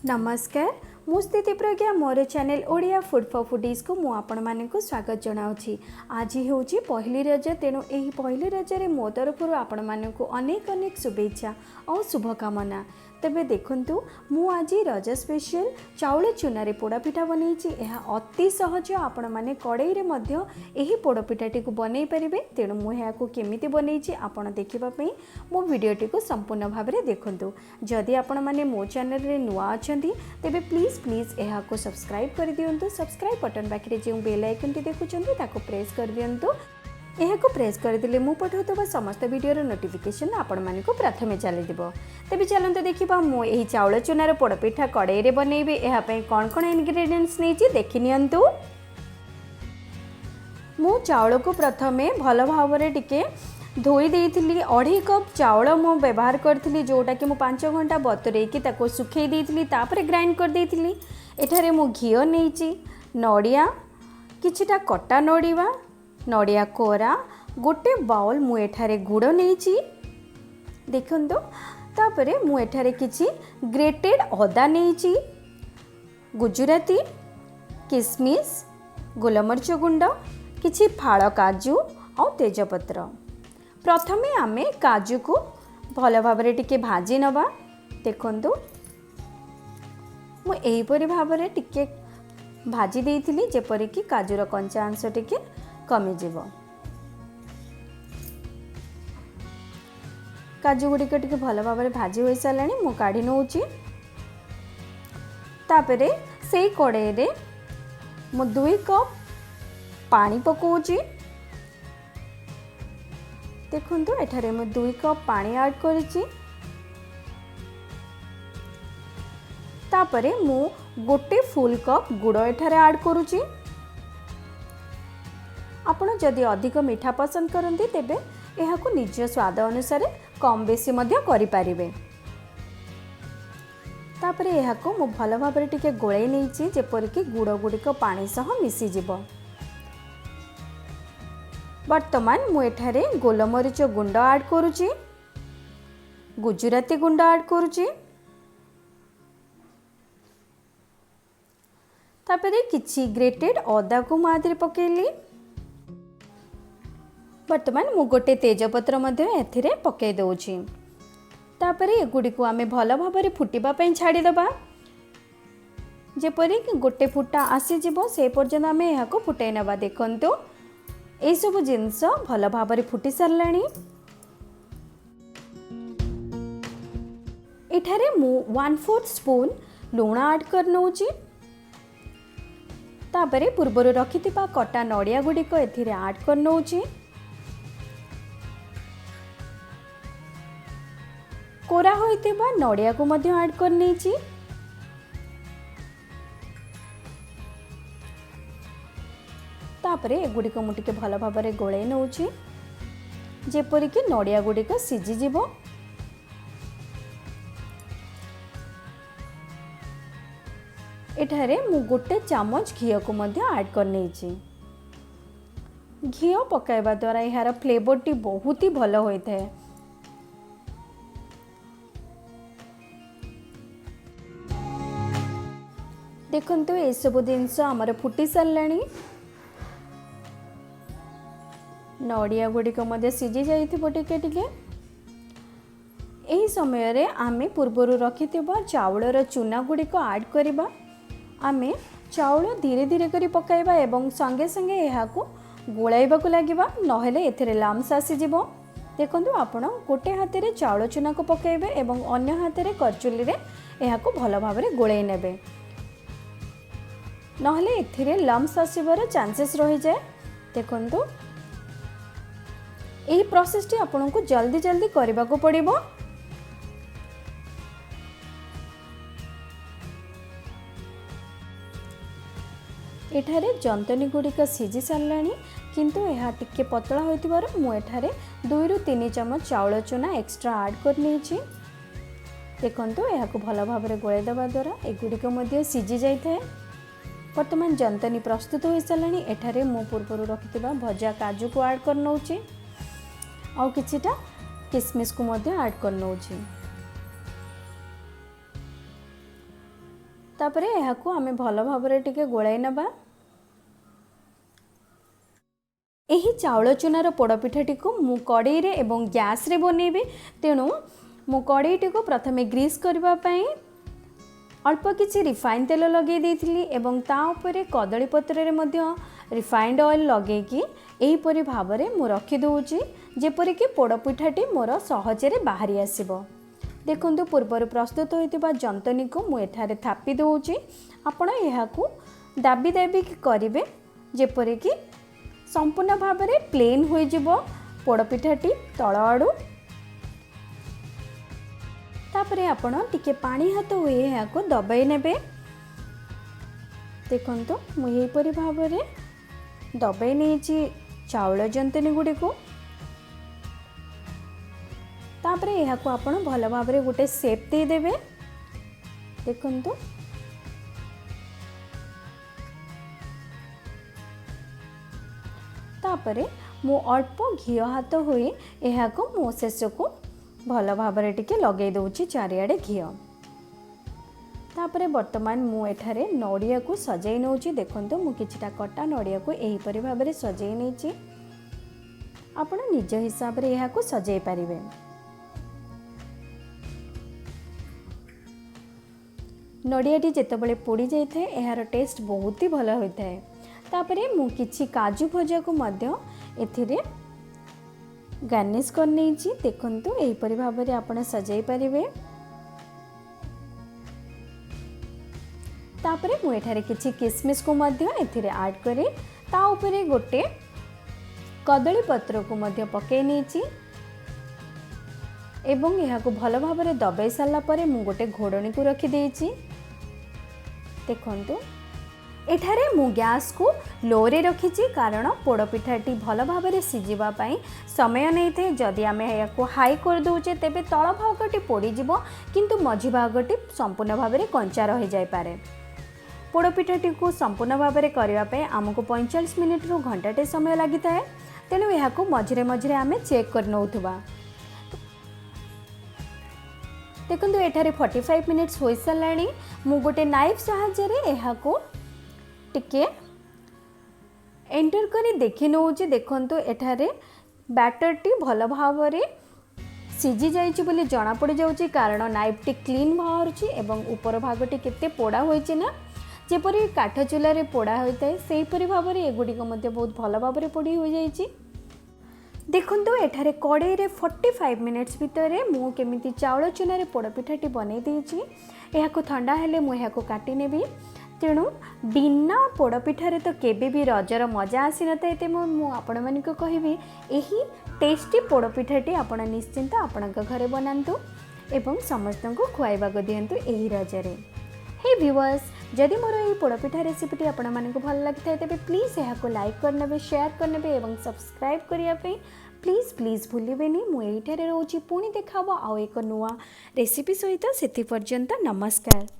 ନମସ୍କାର, ମୁଁ ସ୍ଥିତି ପ୍ରଜ୍ଞା। ମୋର ଚ୍ୟାନେଲ୍ ଓଡ଼ିଆ ଫୁଡ଼୍ ଫର୍ ଫୁଡ଼ିଜ୍କୁ ମୁଁ ଆପଣମାନଙ୍କୁ ସ୍ୱାଗତ ଜଣାଉଛି। ଆଜି ହେଉଛି ପହିଲି ରଜ, ତେଣୁ ଏହି ପହିଲି ରଜରେ ମୋ ତରଫରୁ ଆପଣମାନଙ୍କୁ ଅନେକ ଅନେକ ଶୁଭେଚ୍ଛା ଆଉ ଶୁଭକାମନା। ତେବେ ଦେଖନ୍ତୁ, ମୁଁ ଆଜି ରଜ ସ୍ପେଶିଆଲ ଚାଉଳ ଚୁନାରେ ପୋଡ଼ପିଠା ବନେଇଛି। ଏହା ଅତି ସହଜ, ଆପଣମାନେ କଡ଼େଇରେ ମଧ୍ୟ ଏହି ପୋଡ଼ପିଠାଟିକୁ ବନେଇ ପାରିବେ। ତେଣୁ ମୁଁ ଏହାକୁ କେମିତି ବନେଇଛି ଆପଣ ଦେଖିବା ପାଇଁ ମୋ ଭିଡ଼ିଓଟିକୁ ସମ୍ପୂର୍ଣ୍ଣ ଭାବରେ ଦେଖନ୍ତୁ। ଯଦି ଆପଣମାନେ ମୋ ଚ୍ୟାନେଲରେ ନୂଆ ଅଛନ୍ତି, ତେବେ ପ୍ଲିଜ୍ ପ୍ଲିଜ୍ ଏହାକୁ ସବସ୍କ୍ରାଇବ୍ କରିଦିଅନ୍ତୁ। ସବସ୍କ୍ରାଇବ୍ ବଟନ୍ ପାଖରେ ଯେଉଁ ବେଲ୍ ଆଇକନ୍ଟି ଦେଖୁଛନ୍ତି, ତାକୁ ପ୍ରେସ୍ କରିଦିଅନ୍ତୁ। ଏହାକୁ ପ୍ରେସ୍ କରିଦେଲେ ମୁଁ ପଠାଉଥିବା ସମସ୍ତ ଭିଡ଼ିଓର ନୋଟିଫିକେସନ୍ ଆପଣମାନଙ୍କୁ ପ୍ରଥମେ ଚାଲିଯିବ। ତେବେ ଚାଲନ୍ତୁ ଦେଖିବା, ମୁଁ ଏହି ଚାଉଳ ଚୁନାର ପୋଡ଼ପିଠା କଡ଼େଇରେ ବନେଇବି। ଏହା ପାଇଁ କ'ଣ କ'ଣ ଇନଗ୍ରେଡ଼ିଏଣ୍ଟସ୍ ନେଇଛି ଦେଖି ନିଅନ୍ତୁ। ମୁଁ ଚାଉଳକୁ ପ୍ରଥମେ ଭଲ ଭାବରେ ଟିକେ ଧୋଇ ଦେଇଥିଲି। 2.5 କପ୍ ଚାଉଳ ମୁଁ ବ୍ୟବହାର କରିଥିଲି, ଯେଉଁଟାକି ମୁଁ 5 ଘଣ୍ଟା ବତୁରେଇକି ତାକୁ ଶୁଖେଇ ଦେଇଥିଲି, ତାପରେ ଗ୍ରାଇଣ୍ଡ କରିଦେଇଥିଲି। ଏଠାରେ ମୁଁ ଘିଅ ନେଇଛି, ନଡ଼ିଆ, କିଛିଟା କଟା ନଡ଼ିଆ, ନଡ଼ିଆ କୋରା, ଗୋଟେ ବାଉଲ୍ ମୁଁ ଏଠାରେ ଗୁଡ଼ ନେଇଛି ଦେଖନ୍ତୁ। ତାପରେ ମୁଁ ଏଠାରେ କିଛି ଗ୍ରେଟେଡ଼ ଅଦା ନେଇଛି, ଗୁଜୁରାତି, କିସମିସ୍, ଗୋଲମରିଚ ଗୁଣ୍ଡ, କିଛି ଫାଳ କାଜୁ ଆଉ ତେଜପତ୍ର। ପ୍ରଥମେ ଆମେ କାଜୁକୁ ଭଲ ଭାବରେ ଟିକେ ଭାଜି ନେବା। ଦେଖନ୍ତୁ, ମୁଁ ଏହିପରି ଭାବରେ ଟିକେ ଭାଜି ଦେଇଥିଲି, ଯେପରିକି କାଜୁର କଞ୍ଚା ଅଂଶ ଟିକେ କମିଯିବ। କାଜୁ ଗୁଡ଼ିକ ଟିକେ ଭଲ ଭାବରେ ଭାଜି ହୋଇସାରିଲାଣି, ମୁଁ କାଢ଼ି ନେଉଛି। ତାପରେ ସେଇ କଡ଼େଇରେ ମୁଁ 2 କପ୍ ପାଣି ପକାଉଛି। ଦେଖନ୍ତୁ, ଏଠାରେ ମୁଁ 2 କପ୍ ପାଣି ଆଡ଼୍ କରିଛି। ତାପରେ ମୁଁ ଗୋଟେ ଫୁଲ୍ କପ୍ ଗୁଡ଼ ଏଠାରେ ଆଡ଼୍ କରୁଛି। ଆପଣ ଯଦି ଅଧିକ ମିଠା ପସନ୍ଦ କରନ୍ତି, ତେବେ ଏହାକୁ ନିଜ ସ୍ୱାଦ ଅନୁସାରେ କମ୍ ବେଶୀ ମଧ୍ୟ କରିପାରିବେ। ତାପରେ ଏହାକୁ ମୁଁ ଭଲ ଭାବରେ ଟିକେ ଗୋଳେଇ ନେଇଛି, ଯେପରିକି ଗୁଡ଼ ଗୁଡ଼ିକ ପାଣି ସହ ମିଶିଯିବ। ବର୍ତ୍ତମାନ ମୁଁ ଏଠାରେ ଗୋଲମରିଚ ଗୁଣ୍ଡ ଆଡ଼୍ କରୁଛି, ଗୁଜୁରାତି ଗୁଣ୍ଡ ଆଡ଼୍ କରୁଛି। ତାପରେ କିଛି ଗ୍ରେଟେଡ଼ ଅଦାକୁ ମୁଁ ଆ ଦେହରେ ପକାଇଲି। ବର୍ତ୍ତମାନ ମୁଁ ଗୋଟେ ତେଜପତ୍ର ମଧ୍ୟ ଏଥିରେ ପକାଇ ଦେଉଛି। ତାପରେ ଏଗୁଡ଼ିକୁ ଆମେ ଭଲ ଭାବରେ ଫୁଟିବା ପାଇଁ ଛାଡ଼ିଦେବା। ଯେପରି ଗୋଟେ ଫୁଟା ଆସିଯିବ, ସେ ପର୍ଯ୍ୟନ୍ତ ଆମେ ଏହାକୁ ଫୁଟାଇ ନେବା। ଦେଖନ୍ତୁ, ଏଇସବୁ ଜିନିଷ ଭଲ ଭାବରେ ଫୁଟି ସାରିଲାଣି। ଏଠାରେ ମୁଁ 1/4 ସ୍ପୁନ୍ ଲୁଣ ଆଡ଼୍ କରିନେଉଛି। ତାପରେ ପୂର୍ବରୁ ରଖିଥିବା କଟା ନଡ଼ିଆ ଗୁଡ଼ିକ ଏଥିରେ ଆଡ଼୍ କରିନେଉଛି। କୋରା ହୋଇଥିବା ନଡ଼ିଆକୁ ମଧ୍ୟ ଆଡ଼୍ କରିନେଇଛି। ତାପରେ ଏଗୁଡ଼ିକ ମୁଁ ଟିକେ ଭଲ ଭାବରେ ଗୋଳେଇ ନେଉଛି, ଯେପରିକି ନଡ଼ିଆ ଗୁଡ଼ିକ ସିଝିଯିବ। ଏଠାରେ ମୁଁ ଗୋଟେ ଚାମଚ ଘିଅକୁ ମଧ୍ୟ ଆଡ଼୍ କରିନେଇଛି। ଘିଅ ପକାଇବା ଦ୍ୱାରା ଏହାର ଫ୍ଲେଭରଟି ବହୁତ ହି ଭଲ ହୋଇଥାଏ। ଦେଖନ୍ତୁ, ଏସବୁ ଜିନିଷ ଆମର ଫୁଟି ସାରିଲାଣି। ନଡ଼ିଆ ଗୁଡ଼ିକ ମଧ୍ୟ ସିଝି ଯାଇଥିବ ଟିକେ ଟିକେ। ଏହି ସମୟରେ ଆମେ ପୂର୍ବରୁ ରଖିଥିବା ଚାଉଳର ଚୁନା ଗୁଡ଼ିକ ଆଡ଼୍ କରିବା। ଆମେ ଚାଉଳ ଧୀରେ ଧୀରେ କରି ପକାଇବା ଏବଂ ସଙ୍ଗେ ସଙ୍ଗେ ଏହାକୁ ଗୋଳାଇବାକୁ ଲାଗିବା, ନହେଲେ ଏଥିରେ ଲାମ୍ସ ଆସିଯିବ। ଦେଖନ୍ତୁ, ଆପଣ ଗୋଟେ ହାତରେ ଚାଉଳ ଚୁନାକୁ ପକାଇବେ ଏବଂ ଅନ୍ୟ ହାତରେ କରଚୁଲିରେ ଏହାକୁ ଭଲ ଭାବରେ ଗୋଳେଇ ନେବେ, ନହେଲେ ଏଥିରେ ଲମ୍ସ ଆସିବାର ଚାନ୍ସେସ୍ ରହିଯାଏ। ଦେଖନ୍ତୁ, ଏହି ପ୍ରୋସେସଟି ଆପଣଙ୍କୁ ଜଲ୍ଦି ଜଲ୍ଦି କରିବାକୁ ପଡ଼ିବ। ଏଠାରେ ଜନ୍ତନୀ ଗୁଡ଼ିକ ସିଝି ସାରିଲାଣି, କିନ୍ତୁ ଏହା ଟିକେ ପତଳା ହୋଇଥିବାରୁ ମୁଁ ଏଠାରେ 2ରୁ 3 ଚାମଚ ଚାଉଳ ଚୁନା ଏକ୍ସଟ୍ରା ଆଡ଼୍ କରିନେଇଛି। ଦେଖନ୍ତୁ, ଏହାକୁ ଭଲ ଭାବରେ ଗୋଳାଇ ଦେବା ଦ୍ୱାରା ଏଗୁଡ଼ିକ ମଧ୍ୟ ସିଝି ଯାଇଥାଏ। ବର୍ତ୍ତମାନ ଜନ୍ତନୀ ପ୍ରସ୍ତୁତ ହୋଇସାରିଲାଣି। ଏଠାରେ ମୁଁ ପୂର୍ବରୁ ରଖିଥିବା ଭଜା କାଜୁକୁ ଆଡ଼୍ କରିନେଉଛି ଆଉ କିଛିଟା କିସମିସକୁ ମଧ୍ୟ ଆଡ଼୍ କରିନେଉଛି। ତାପରେ ଏହାକୁ ଆମେ ଭଲ ଭାବରେ ଟିକେ ଗୋଳାଇ ନେବା। ଏହି ଚାଉଳ ଚୁନାର ପୋଡ଼ପିଠାଟିକୁ ମୁଁ କଡ଼େଇରେ ଏବଂ ଗ୍ୟାସ୍ରେ ବନେଇବି। ତେଣୁ ମୁଁ କଡ଼େଇଟିକୁ ପ୍ରଥମେ ଗ୍ରୀସ୍ କରିବା ପାଇଁ ଅଳ୍ପ କିଛି ରିଫାଇନ୍ ତେଲ ଲଗାଇ ଦେଇଥିଲି ଏବଂ ତା ଉପରେ କଦଳୀ ପତ୍ରରେ ମଧ୍ୟ ରିଫାଇଣ୍ଡ ଅଏଲ୍ ଲଗାଇକି ଏହିପରି ଭାବରେ ମୁଁ ରଖିଦେଉଛି, ଯେପରିକି ପୋଡ଼ପିଠାଟି ମୋର ସହଜରେ ବାହାରି ଆସିବ। ଦେଖନ୍ତୁ, ପୂର୍ବରୁ ପ୍ରସ୍ତୁତ ହୋଇଥିବା ଜନ୍ତନୀକୁ ମୁଁ ଏଠାରେ ଥାପି ଦେଉଛି। ଆପଣ ଏହାକୁ ଦାବି ଦାବି କରିବେ, ଯେପରିକି ସମ୍ପୂର୍ଣ୍ଣ ଭାବରେ ପ୍ଲେନ୍ ହୋଇଯିବ ପୋଡ଼ପିଠାଟି ତଳ ଆଡ଼ୁ। ତାପରେ ଆପଣ ଟିକେ ପାଣି ହାତ ହୋଇ ଏହାକୁ ଦବାଇ ନେବେ। ଦେଖନ୍ତୁ, ମୁଁ ଏହିପରି ଭାବରେ ଦବାଇ ନେଇଛି ଚାଉଳ ଜନ୍ତନୀ ଗୁଡ଼ିକୁ। ତାପରେ ଏହାକୁ ଆପଣ ଭଲ ଭାବରେ ଗୋଟେ ସେପ୍ ଦେଇଦେବେ। ଦେଖନ୍ତୁ, ତାପରେ ମୁଁ ଅଳ୍ପ ଘିଅ ହାତ ହୋଇ ଏହାକୁ ମୁଁ ଶେଷକୁ ଭଲ ଭାବରେ ଟିକେ ଲଗାଇ ଦେଉଛି ଚାରିଆଡ଼େ ଘିଅ। ତାପରେ ବର୍ତ୍ତମାନ ମୁଁ ଏଠାରେ ନଡ଼ିଆକୁ ସଜାଇ ନେଉଛି। ଦେଖନ୍ତୁ, ମୁଁ କିଛିଟା କଟା ନଡ଼ିଆକୁ ଏହିପରି ଭାବରେ ସଜାଇ ନେଇଛି। ଆପଣ ନିଜ ହିସାବରେ ଏହାକୁ ସଜାଇ ପାରିବେ। ନଡ଼ିଆଟି ଯେତେବେଳେ ପୋଡ଼ି ଯାଇଥାଏ, ଏହାର ଟେଷ୍ଟ ବହୁତ ହି ଭଲ ହୋଇଥାଏ। ତାପରେ ମୁଁ କିଛି କାଜୁ ଭଜାକୁ ମଧ୍ୟ ଏଥିରେ ଗାର୍ନିସ୍ କରିନେଇଛି। ଦେଖନ୍ତୁ, ଏହିପରି ଭାବରେ ଆପଣ ସଜାଇ ପାରିବେ। ତାପରେ ମୁଁ ଏଠାରେ କିଛି କିସମିସକୁ ମଧ୍ୟ ଏଥିରେ ଆଡ଼୍ କରି ତା ଉପରେ ଗୋଟେ କଦଳୀ ପତ୍ରକୁ ମଧ୍ୟ ପକାଇ ନେଇଛି ଏବଂ ଏହାକୁ ଭଲ ଭାବରେ ଦବାଇ ସାରିଲା ପରେ ମୁଁ ଗୋଟେ ଘୋଡ଼ଣୀକୁ ରଖିଦେଇଛି। ଦେଖନ୍ତୁ, ଏଠାରେ ମୁଁ ଗ୍ୟାସ୍କୁ ଲୋରେ ରଖିଛି, କାରଣ ପୋଡ଼ପିଠାଟି ଭଲ ଭାବରେ ସିଝିବା ପାଇଁ ସମୟ ନେଇଥାଏ। ଯଦି ଆମେ ଏହାକୁ ହାଇ କରିଦେଉଛେ, ତେବେ ତଳ ଭାଗଟି ପୋଡ଼ିଯିବ, କିନ୍ତୁ ମଝି ଭାଗଟି ସମ୍ପୂର୍ଣ୍ଣ ଭାବରେ କଞ୍ଚା ରହିଯାଇପାରେ। ପୋଡ଼ପିଠାଟିକୁ ସମ୍ପୂର୍ଣ୍ଣ ଭାବରେ କରିବା ପାଇଁ ଆମକୁ 45 ମିନିଟରୁ ଘଣ୍ଟାଟେ ସମୟ ଲାଗିଥାଏ। ତେଣୁ ଏହାକୁ ମଝିରେ ମଝିରେ ଆମେ ଚେକ୍ କରି ନେଉଥିବା। ଦେଖନ୍ତୁ, ଏଠାରେ 45 ମିନିଟ୍ସ ହୋଇସାରିଲାଣି। ମୁଁ ଗୋଟେ ନାଇଫ୍ ସାହାଯ୍ୟରେ ଏହାକୁ ଟିକେ ଏଣ୍ଟର କରି ଦେଖି ନେଉଛି। ଦେଖନ୍ତୁ, ଏଠାରେ ବ୍ୟାଟରଟି ଭଲ ଭାବରେ ସିଝି ଯାଇଛି ବୋଲି ଜଣାପଡ଼ିଯାଉଛି, କାରଣ ନାଇଫ୍ଟି କ୍ଲିନ୍ ବାହାରୁଛି ଏବଂ ଉପର ଭାଗଟି କେତେ ପୋଡ଼ା ହୋଇଛି ନା, ଯେପରି କାଠ ଚୁଲାରେ ପୋଡ଼ା ହୋଇଥାଏ, ସେହିପରି ଭାବରେ ଏଗୁଡ଼ିକ ମଧ୍ୟ ବହୁତ ଭଲ ଭାବରେ ପୋଡ଼ି ହୋଇଯାଇଛି। ଦେଖନ୍ତୁ, ଏଠାରେ କଡ଼େଇରେ 45 ମିନିଟ୍ସ ଭିତରେ ମୁଁ କେମିତି ଚାଉଳ ଚୁନାରେ ପୋଡ଼ପିଠାଟି ବନେଇ ଦେଇଛି। ଏହାକୁ ଥଣ୍ଡା ହେଲେ ମୁଁ ଏହାକୁ କାଟି ନେବି। ତେଣୁ ବିନା ପୋଡ଼ପିଠାରେ ତ କେବେ ବି ରଜର ମଜା ଆସିନଥାଏ। ତେଣୁ ମୁଁ ଆପଣମାନଙ୍କୁ କହିବି, ଏହି ଟେଷ୍ଟି ପୋଡ଼ପିଠାଟି ଆପଣ ନିଶ୍ଚିନ୍ତ ଆପଣଙ୍କ ଘରେ ବନାନ୍ତୁ ଏବଂ ସମସ୍ତଙ୍କୁ ଖୁଆଇବାକୁ ଦିଅନ୍ତୁ ଏହି ରଜରେ। ହେ ଭିଉଅର୍ସ, ଯଦି ମୋର ଏହି ପୋଡ଼ପିଠା ରେସିପିଟି ଆପଣମାନଙ୍କୁ ଭଲ ଲାଗିଥାଏ, ତେବେ ପ୍ଲିଜ୍ ଏହାକୁ ଲାଇକ୍ କରିନେବେ, ସେୟାର କରିନେବେ ଏବଂ ସବସ୍କ୍ରାଇବ୍ କରିବା ପାଇଁ ପ୍ଲିଜ୍ ପ୍ଲିଜ୍ ଭୁଲିବେନି। ମୁଁ ଏଇଠାରେ ରହୁଛି। ପୁଣି ଦେଖା ହେବ ଆଉ ଏକ ନୂଆ ରେସିପି ସହିତ। ସେଥି ପର୍ଯ୍ୟନ୍ତ ନମସ୍କାର।